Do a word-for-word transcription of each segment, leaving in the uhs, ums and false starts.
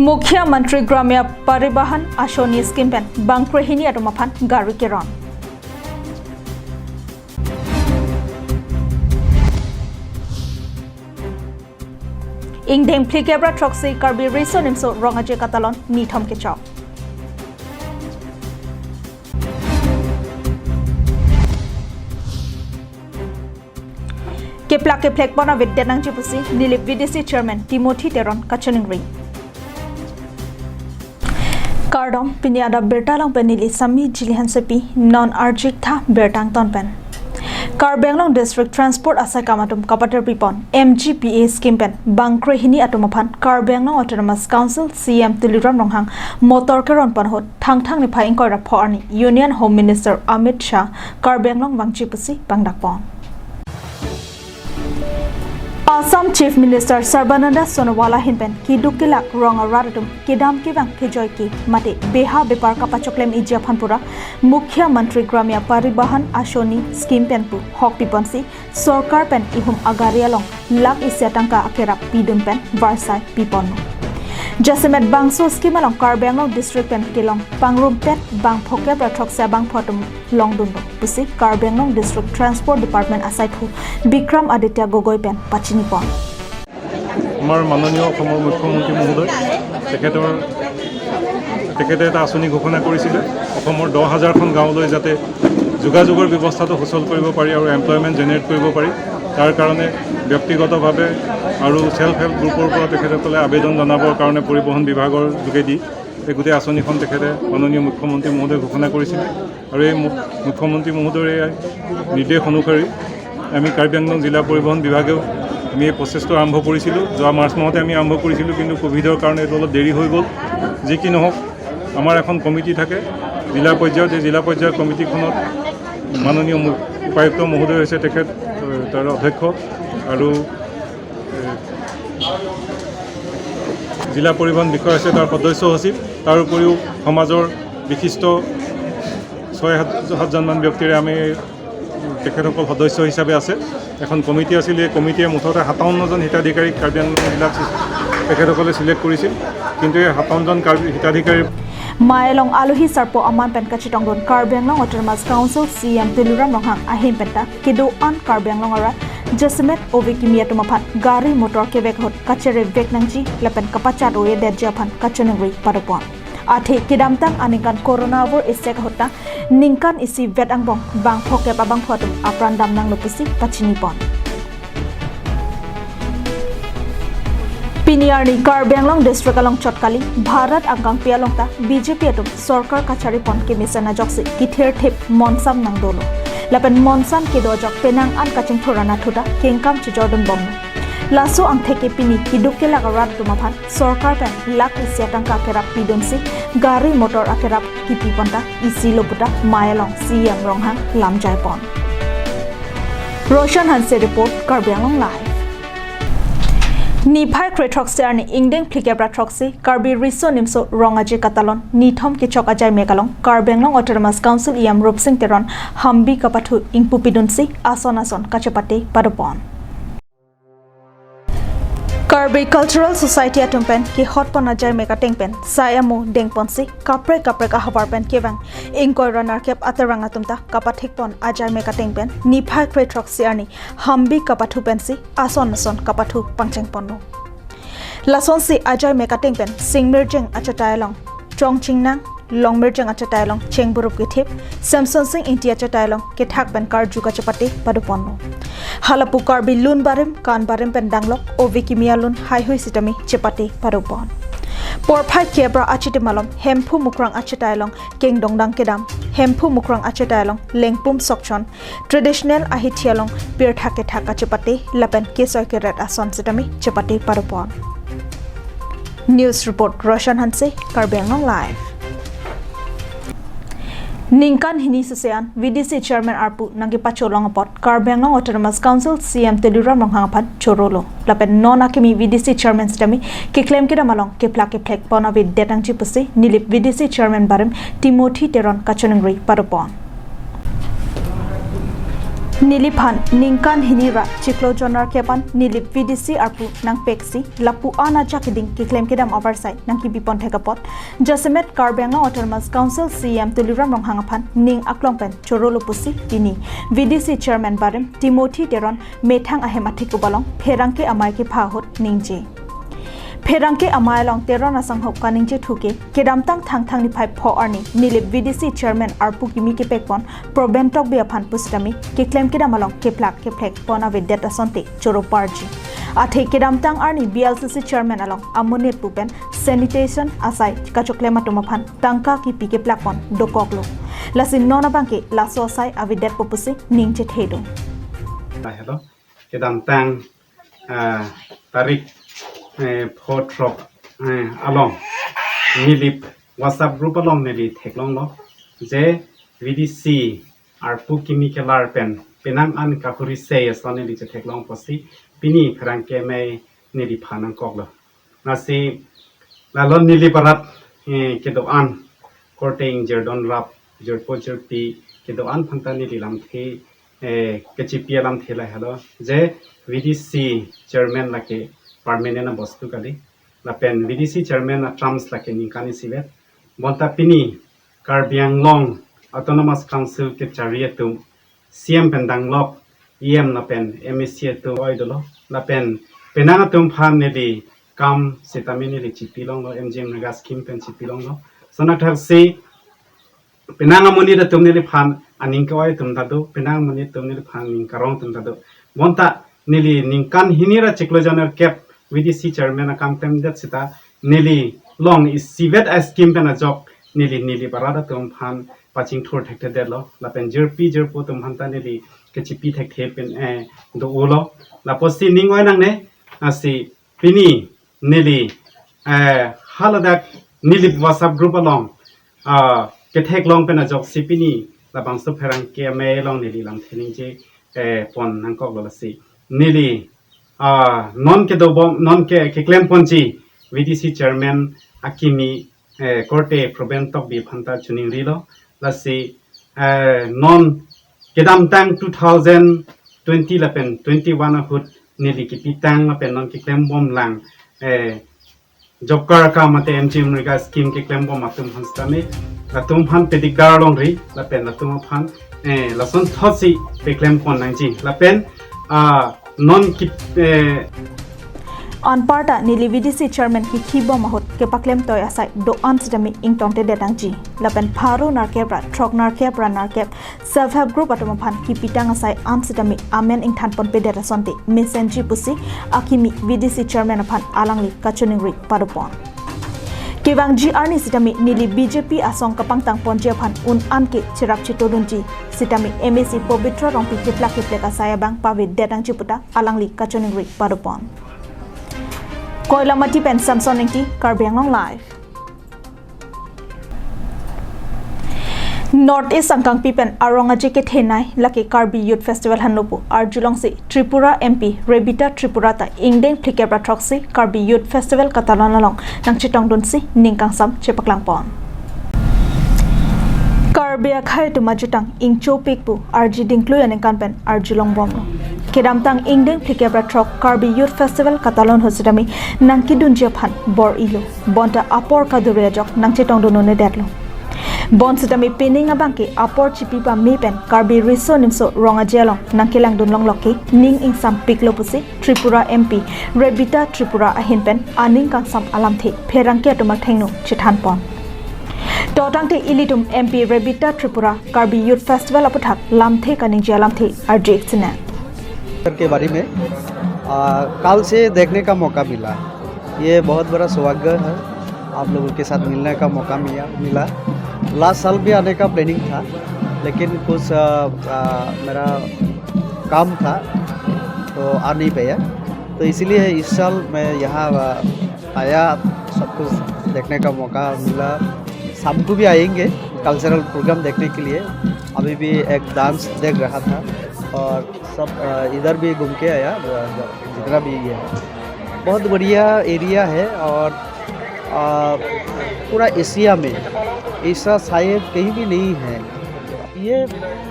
Mukhyamantri Gramya Parivahan Ashoni scheme pen bangkrehini atum aphan gari keron. Ingdeng phlikep ra throksi Karbi Riso Nimso Rong Aje Katalon nithom kechok. Keplak keplek pon avedetnangji pusi Nilip V D C Chairman Timothy Teron kachiningri. Kardom, pini adap birta along pen neli Sami Jili Hansepi, non arjik tha birta angton pen. Karbi Anglong District Transport asaikam atum kapater pipon M G P A scheme pen bangkrehini atum aphan Karbi Anglong Autonomous Council C E M Tuliram Ronghang motor keron pon ahut Thangthang niphai ingkoi ra pho arni Union Home Minister Amit Shah Karbi Anglong vangji pusi pangdak pon. Assam Chief Minister Sarbananda Sonowal ahin pen keduk kelak rong arat atum kedam kevang kejoi ke mate beha bepar kapachoklemji aphan pura Mukhyamantri Gramya Parivahan Ashoni scheme pen pu hok piponsi sorkar pen ihum agari along lakh isi atangka akerap pidun pen varsai pipon. Jasemet bangso scheme along Karbi Anglong District pen kelong pangrumpet bang phokep ra throksi abangphu atum longdunlo pusi Karbi Anglong District Transport Department asaiphu Bikram Aditya Gogoi pen pachinipon. আমাৰ মাননীয় অসমৰ মুখ্যমন্ত্ৰী মহোদয়, তেখেতৰ তেখেতে এটা আঁচনি ঘোষণা কৰিছিলে অসমৰ দহ হাজাৰখন গাঁৱলৈ যাতে যোগাযোগৰ ব্যৱস্থাটো সুচল কৰিব পাৰি আৰু এমপ্লয়মেণ্ট জেনেৰেট কৰিব পাৰি। তাৰ কাৰণে ব্যক্তিগতভাৱে আৰু ছেল্ফ হেল্প গ্ৰুপৰ পৰা তেখেতসকলে আবেদন জনাবৰ কাৰণে পৰিবহণ বিভাগৰ যোগেদি এই গোটেই আঁচনিখন তেখেতে মাননীয় মুখ্যমন্ত্ৰী মহোদয়ে ঘোষণা কৰিছিলে। আৰু এই মু- মুখ্যমন্ত্ৰী মহোদয়ৰ এই নিৰ্দেশ অনুসৰি আমি কাৰ্বি আংলং জিলা পৰিবহণ বিভাগেও আমি এই প্ৰচেছটো আৰম্ভ কৰিছিলোঁ। যোৱা মাৰ্চ মাহতে আমি আৰম্ভ কৰিছিলোঁ, কিন্তু কোভিডৰ কাৰণে এইটো অলপ দেৰি হৈ গ'ল। যি কি নহওক, আমাৰ এখন কমিটি থাকে জিলা পৰ্যায়ত। এই জিলা পৰ্যায়ৰ কমিটিখনত মাননীয় মু- উপায়ুক্ত মহোদয় হৈছে তেখেত, এ, তাৰ অধ্যক্ষ আৰু, এ, জিলা পৰিবহণ বিষয়া হৈছে তাৰ সদস্য সচিব। তাৰ উপৰিও সমাজৰ বিশিষ্ট ছয় সাত সাতজনমান ব্যক্তিৰে আমি তেখেতসকল সদস্য হিচাপে আছে। এখন কমিটি আছিল, এই কমিটিয়ে মুঠতে সাতাৱন্নজন হিতাধিকাৰীক কাৰ্বি আংলং জিলাত তেখেতসকলে ছিলেক্ট কৰিছিল। কিন্তু এই সাতাৱন্নজন কাৰ্বি হিতাধিকাৰীৰ Mai along alohi sarpo aman pen kachetongdun Karbi Anglong Autonomous Council C E M Tuliram Ronghang ahin pen ta kedo-an Karbi Anglong arat jasemet ove kimi atum aphan gari motor kevek ahut kachere vek nangji lapen kapachat o-edetji aphan kachiningri padopon. Athe kedamtang aningkan corona avur isek ahut ta ningkan isi vet angbong bang phokep abangphu atum apran dam nanglo pusi pachinipon. Pini arni Karbi Anglong District along chot kali Bharat angkangpi along ta B J P atum sorkar kacharipon kemesen ajoksi kithirthip monsam nangdolo. Lapen monsam kedo ajok penang an kachingthur anatthu ta kengkam chejordun bomlo. Laso angthek ke pini keduk kelak arat atum aphan sorkar pen lakh isi atangka akerap pidunsi gari motor akerap kipipon ta isi lo puta Mai along C E M Ronghang lamjaipon. Roshan Hanse report, Karbi Anglong Live. Niphai krethroksi arni ingdeng phlikep ra throksi Karbi Riso Nimso Rong Aje Katalon nithom kechok ajai mek along Karbi Anglong Autonomous Council E M Rupsing Teron hambi kapathu ingpupidunsi ason ason kachepate padopon. Karbi Cultural Society atum pen kehotpon ajai mek ateng pen sai amo dengponsi kaprek kaprek ahavar pen kevang ingkoi ra nerkep aterang atum ta kapathikpon ajai mek ateng pen niphai krethroksi arni hambi kapathu pensi ason ason kapathu pangchengponlo. Lasonsi ajai mek ateng pen Singmirjeng achatai along Chongchingnang, Longmirjeng achatai along Chengburup kethip, Semson Sing Ingti achatai along kethak pen karju kachepate padoponlo. Halapu Karbi lun barim kan barim pen danglok ove kimi alun haihui sitame chepate padopon. Porphai kep ra achitim alom Hemphu Mukrang achatai along kengdongdang kedam, Hemphu Mukrang achatai along lengpum sokchon, traditional ahithi along pirtha kethak kachepate lapen kesoi keret ason sitame chepate padopon. News report, Roshan Hanse, Karbi Anglong Live. Ningkan hini sese an V D C Chairman arpu nangkepacholong apot Karbi Anglong Autonomous Council C E M Tuliram Ronghang aphan chorolo. Lapen non akimi V D C Chairman sitame keklem kedam along keplak keplek pon avedetnangji pusi Nilip V D C Chairman barim Timothy Teron kachiningri padopon. Neliphan ningkan hini ra chiklo jon nerkep an Nilip V D C arpu nangpeksi lapu-an ajak keding keklem kedam avarsai nangkibipon thek apot jasemet Karbi Anglong Autonomous Council C E M Tuliram Ronghang aphan ning aklong pen chorolo pusi pini V D C Chairman barim Timothy Teron methang ahem athekup along pherangke amei kepha ahut ningje. Pherangke amei along Teron asangho kaningje thuke, kedamtang Thangthang niphai pho arni Nilip V D C Chairman arpu kimi kepekpon Proben Tokbi aphan pusitame keklem kedam along keplak keplek pon avedet asonte choro parji. Athe kedamtang arni B L C C Chairman along amonit pu pen sanitation asai kachoklem atum aphan tangka kipi keplak pon dokoklo. Lasi non abangke laso asai avedetpo pusi ningje thedo. Hello. Kedamtang ah, tarik eh, pho throk eh, along Nilip WhatsApp group along neli theklonglo je V D C arpu kimi kelar pen penang an kahuri sei ason neli chetheklong pusi pini pherangke amei neliphan nangkoklo. Lasi lalo Nilip arat eh, kedo-an korte ingjir donrap jirpo jirpi kedo-an aphanta neli lamthe eh, kechipi alamthe lahelo je V D C Chairman lake permanent abostu kali lapen V D C Chairman aterms lake ningkan isivet. Bonta pini Karbi Anglong Autonomous Council kechari atum C E M pen danglok E M lapen M A C atum oi dolo lapen penang atum aphan neli kam sitame neli chipilonglo, M G N R E G A scheme pen chipilonglo. Lason athaksi penang amonit atum neliphan aning ke-oi atum ta do, penang amonit atum neliphan aning karong atum ta do. Bonta neli ningkan hini ra chiklo jon nerkep V D C Chairman akam klem det sita neli long isivet a scheme pen ajok neli Nilip arat atum aphan pachingthur thekthedetlo lapen jirpi jirpo atum aphanta neli kechipi thekthe pen eh, do-olo. Lapusi ning oi nangne, lasi pini neli eh, haladak Nilip WhatsApp group along ah, ketheklong pen ajoksi pini labangso pherangke amei along neli lamthe ningje eh, pon nangkoklo. Lasi neli ah, non kedobom non ke keklem ponji V D C Chairman akimi eh, korte Proben Tokbi aphanta choningrilo. Lasi eh, non kedamtang two thousand twenty lapen twenty-one ahut neli kipitang lapen non keklembom lang eh, job card ka mate M G N R E G A scheme keklembom atum aphan sitame latum aphan pedikdar longri lapen latum aphan eh, lason thotsi peklem pon nangji lapen ah, non kip eh, Anparta neli V D C Chairman kikhibom ahut kepaklem toi asai do-an sitame ingtongtedet nangji. Lapen pharo nerkep ra throk nerkep ra nerkep self help group atum aphan kipitang asai an sitame amen ingthan ponpedet asonte mesenji pusi akimi V D C Chairman aphan alangli kachiningri padopon. Kevangji arni sitame neli B J P asong kapangtang ponji aphan un an ke cherap chetodunji sitame M A C Pabitra Rongpi keplak keplek asai abang pavedet nangji puta alangli kachiningri padopon. Koilamati pen Samson Ingti, Karbi Anglong Live. North East angkangpi pen arong aje kethenei lake Karbi Youth Festival henlo pu arjulongsi Tripura M P Rebita Tripura ta ingdeng phlikep ra throksi Karbi Youth Festival katalon along nangchetongdunsi ning kangsam chepaklangpon. Karbi akhei atum ajutang ingchopik pu arji dingklui aningkan pen arjulongbomlo. Kedamtang ingdeng phlikep ra throk Karbi Youth Festival katalon ahut sitame nangkedunji aphan bor-ilo. Bonta apor kaduri ajok nangchetongdun un-edetlo. Bonsitame pining abangke apor chipi pame pen Karbi riso nimso rong aje along nangkelangdun longlok ke ning ingsampiklo pusi Tripura M P Rebita Tripura ahin pen aning kangsam alamthe pherangke atum athengno chethanpon. To tangte ilitum M P Rebita Tripura Karbi Youth Festival aputhak lamthe kaningje alamthe arju-ik sinang. के बारे में आ, कल से देखने का मौका मिला। ये बहुत बड़ा सौभाग्य है, आप लोगों के साथ मिलने का मौका मिला मिला। लास्ट साल भी आने का प्लानिंग था, लेकिन कुछ आ, आ, मेरा काम था, तो आ नहीं पाया। तो इसीलिए इस साल मैं यहाँ आ, आया, सब कुछ देखने का मौका मिला। शाम को भी आएंगे कल्चरल प्रोग्राम देखने के लिए। अभी भी एक डांस देख रहा था और सब आ, इधर भी घूम के आया, आ, जितना भी ये है। बहुत बढ़िया एरिया है और आ, पूरा एशिया में ऐसा शायद कहीं भी नहीं है। ये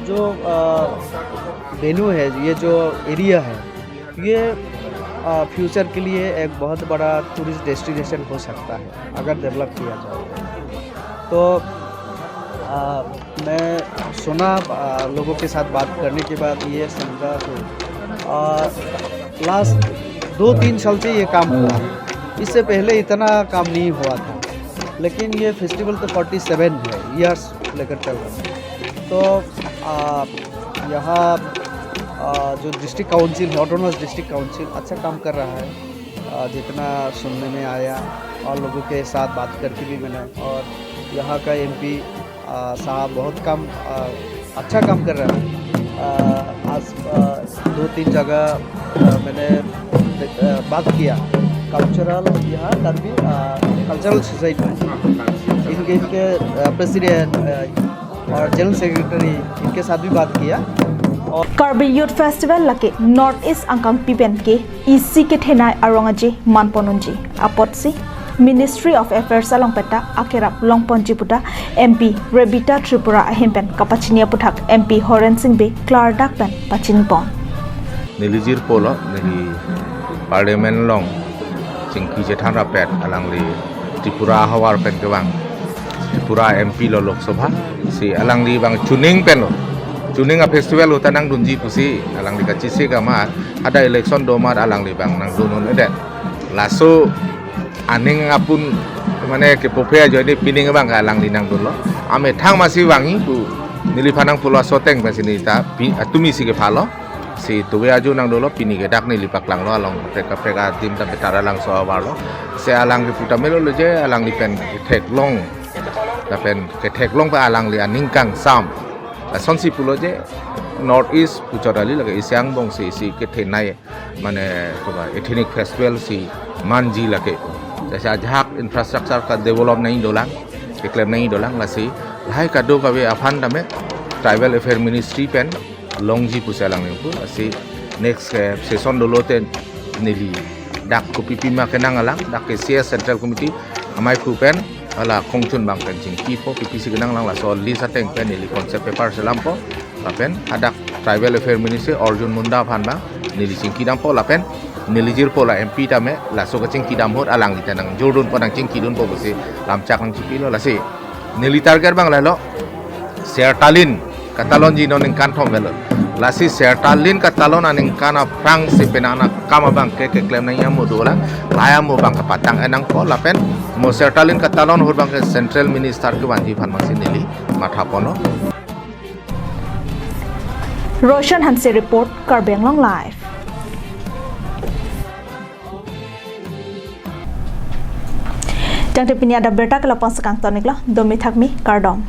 जो वेन्यू है, ये जो एरिया है, ये फ्यूचर के लिए एक बहुत बड़ा टूरिस्ट डेस्टिनेशन हो सकता है अगर डेवलप किया जाए तो। आ, मैं सुना, आ, लोगों के साथ बात करने के बाद ये समझा कि लास्ट दो तीन साल से ये काम हुआ, इससे पहले इतना काम नहीं हुआ था। लेकिन ये फेस्टिवल तो फोर्टी सेवन है ईयर्स लेकर चल रहा है। तो आ, यहाँ आ, जो डिस्ट्रिक्ट काउंसिल है, ऑटोनॉमस डिस्ट्रिक्ट काउंसिल अच्छा काम कर रहा है। आ, जितना सुनने में आया और लोगों के साथ बात करके भी मैंने, और यहाँ का एमपी साहब बहुत काम आ, अच्छा काम कर रहा है। आ, आज आ, दो तीन जगह आ, मैंने आ, बात किया कल्चरल, यहाँ करबी कल्चरल सोसाइटी, इनके इनके प्रेसिडेंट और जनरल सेक्रेटरी, इनके साथ भी बात किया। और Karbi Youth Festival lake North East angkangpi pen ke isi kethenei arong aje manpon unji apotsi Ministry of Affairs along pen ta akerap longponji puta M P Rebecca Tripura ahin pen kapachini aputhak M P Horen Sing Bey klardak pen pachinipon. Neli jirpo lo, neli Parliament along chingki chethan rapet, alangli Tripura ahavar pen kevang, Tripura M P lo Lok Sabha, si alangli bang chuning pen lo, chuning a festival uta nangdunji pusi alangli kachisi kamar, ada election do mar alangli bang nangdun un-edet. Laso aning apun mane kepophe ajoine pining bang alangli nangdunlo. Amethang masi vangji pu neliphan nangpulo, soteng pensi neli ta pi, atumi si kepha lo. Si tuve aju nangdunlo, pini ke dak neli paklanglo along kaprek kaprek adim ta Betara Langso ahavar lo. Si alang kepu ta melo lo je, alangli pen ketheklong, lapen ketheklong pen alangli aning kangsam. Lasonsi pulo je, North East puchot kali, lake isi angbong si isi kethenei mane koba ethnic festival si manji lake. Jase ajahak infrastructure kadevelop nangji dolang, keklem nangji dolang, lasi lahai kadokave aphan tame Tribal Affair Ministry pen longji pusi alangli pu. Lasi next eh, session dolo te neli dak kopipi ma kenang alang, dak ke C S Central Committee amei pu pen hala kongchun bang pen chingkipo, pipisi kenang alang, laso list ateng pen neli concept paper selampo. Lapen hadak Tribal Affair Minister Arjun Munda aphan bang neli chingkidampo, lapen neli jirpo la M P tame laso kachingkidam ahut alangli ta nangjordunpo, nangchingkidunpo pusi lamchak nangchipilo. Lasi neli target bang lalo, Sertalin katalonji non ningkan thom avelo. Lasi Sertalin katalon aningkan aphrangsi penang akam abang ke keklem nangji amo dolang, lahai amo bang kapatang-et nangpo, lapen mo Sertalin katalon ahut bang ke Central Minister kevanji aphan bangsi neli mathaponlo. Roshan Hanse report, Karbi Anglong Live. Tangte pini adap abirta ke lapu-an si kangton-iklo, domi thakmi, kardom.